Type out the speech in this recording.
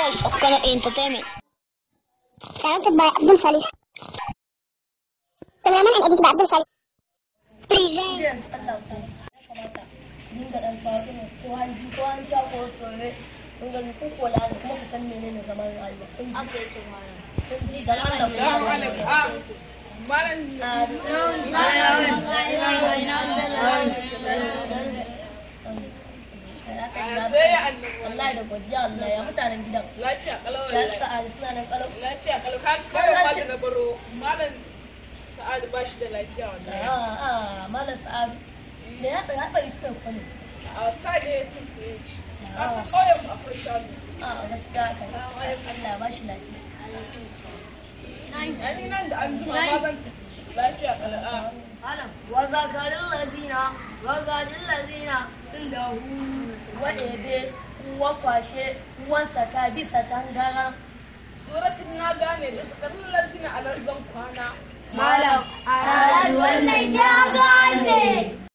Voice of Kano Entertainment. Directed by Abdul Salih. Cameraman and edited by Abdul Salih. Present. Allah ta ya kamata dinga dan sawa irin su ko hanji ko hanta ko tsore. Kun gani, ku kola ne kuma ku san menene zaman rayuwa. Kun ji, kun ji, dan Allah ku. Salamu alaikum. Ah, Malam. Sai ya annabi. Wallahi da godiya Allah. Ya mutanen gidan? Lafiya kalau Ya wallahi. Sa'ad, suna nan kalau? Lafiya kalau. Ka kawai ma da na baro. Malam Sa'ad ba shi da lafiya wallahi. Ah, malam Sa'ad me ya tsaya tsari suka kwani? A sa ne ya tafi. Ka san ƙauyen mu akwai shanu. A gaskiya kan Allah ya bashi lafiya. Ani nan da an jima ma zan tafi. Lafiya kalau. Ah. وذكر الذين وذكر الذين سنده. Wa ebe wa kwashe wa saka bisa tangaran. Suratin na gane da sakarin lalzina a nan zan kwana. Malam, a wannan ya